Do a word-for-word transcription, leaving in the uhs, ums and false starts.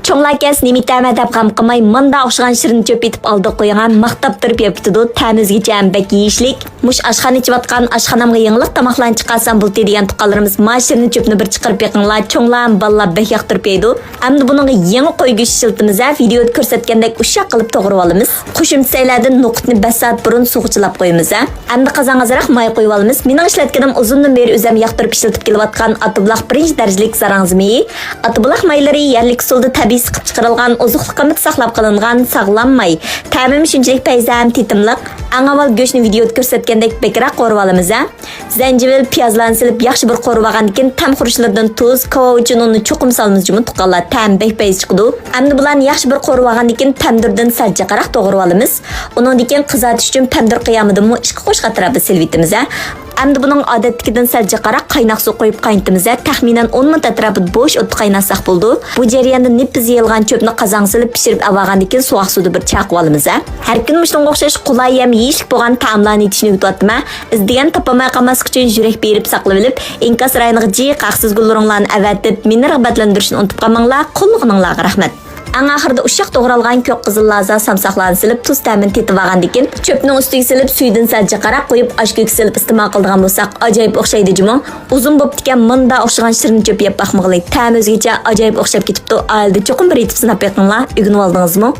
چوڭلار كەلسە نېمە يېتەمە دەپ غەم قىلماي، ماندا ئوخشىغان شېرىن چۆپ ئېتىپ ئالدىغا قويۇڭا، ماختاپ تۇرۇپ يەپ كېتىدۇ. تەمى ئۆزگىچە ھەم بەك يېيىشلىك. مۇشۇ ئاشخانا ئېچىۋاتقان ئاشخانامغا يېڭىلىق تاماقلارنى چىقارسام بولدى دېگەن تۇغقانلىرىمىز ما شېرىن چۆپنى بىر چىقىرىپ بېقىڭلار. چوڭلار ھەم بالىلار بەك ياقتۇرۇپ يەيدۇ. ئەمدى بۇنىڭغا يېڭى قوي گۆشى ئىشلىتىمىز ھە، ۋىدېئودا كۆرسەتكەندەك ئۇششاق قىلىپ توغرىۋالىمىز. قوشۇمچە سەيلەردىن نوقۇتنى بەش سائەت بۇرۇن سۇغا چىلاپ قويىمىز ھە. ئەمدى قازانغا ئازراق ماي قويۇۋالىمىز. مېنىڭ ئىشلەتكىنىم ئۇزۇندىن بېرى ئۆزۈم ياقتۇرۇپ ئىشلىتىپ كېلىۋاتقان ئاتىبۇلاق بىرىنچى دەرىجىلىك زاراڭزا مېيى. ئاتىبۇلاق مايلىرى يەرلىك ئۇسۇلدا تەبىئىي سىقىپ چىقىرىلغان، ئوزۇقلۇق قىممىتى ساقلاپ قېلىنغان ساغلام ماي. تەمىمۇ شۇنچىلىك پەيزى ھەم تېتىملىق. ئەڭ ئاۋۋال گۆشنى ۋىدېئودا كۆرسەتكەندەك بەكرەك قورۇۋالىمىز ھە. زەنجىۋىل، پىيازلارنى سېلىپ ياخشى بىر قورۇۋالغاندىن كېيىن، تەم خۇرۇچلىرىدىن تۇز، كاۋاۋىچىن ئۇنىنى چوقۇم سالىمىز جۇمۇ تۇغقانلار، تەمى بەك پەيزى چىقىدۇ. ئەمدى بۇلارنى ياخشى بىر قورۇۋالغاندىن كېيىن، تەندۈردىن سەل جىقراق توغرىۋالىمىز. ئۇنىڭدىن كېيىن قىزارتىش ئۈچۈن پەمدۈر قىيامىدىنمۇ ئىككى قوشۇق ئەتراپىدا سېلىۋېتىمىز ھە. ئەمدى بۇنىڭغا ئادەتتىكىدىن سەل جىقراق قايناق سۇ قويۇپ قاينىتىمىز ھە. تەخمىنەن ئون مىنۇت ئەتراپىدا بوش ئوتتا قايناتساق بولىدۇ. بۇ جەرياندا نېپىز يېيىلغان چۆپنى قازانغا سېلىپ پىشۇرۇپ ئاۋارغاندىن كېيىن سوغۇق سۇدا بىر چاقىۋالىمىز ھە. ھەر كۈنى مۇشۇنىڭغا ئوخشاش قولايلىق ھەم يېيىشلىك بولغان تائاملارنى ئېتىشنى ئۆگىتىۋاتىمەن. ئىزدىگەن تاپالماي قالماسلىق ئۈچۈن يۈرەك بېرىپ ساقلىۋېلىپ، ئىنكاس رايونىغا جىق ھەقسىز گۈللىرىڭلارنى ئەۋەتىپ، مېنى رىغبەتلەندۈرۈشنى ئۇنتۇپ قالماڭلار. قوللىغىنىڭلارغا رەھمەت. ئەڭ ئاخىرىدا ئۇششاق توغرالغان كۆك قىزىل لازا سامساقلارنى سېلىپ، تۇز تەمىنى تېتىۋالغاندىن كېيىن، چۆپنىڭ ئۈستىگە سېلىپ، سۈيىدىن سەل جىقراق قويۇپ، ئاش كۆكى سېلىپ ئىستېمال قىلىدىغان بولساق، ئاجايىپ ئوخشايدۇ جۇمۇ. ئۇزۇن بوپتىكەن، ماندا ئوخشىغان شېرىن چۆپ يەپ باقمىغىلى. تەمى ئۆزگىچە، ئاجايىپ ئوخشاپ كېتىپتۇ. ئائىلىدە چوقۇم بىر ئېتىپ سىناپ بېقىڭلار. ئۆگىنىۋالدىڭىزمۇ؟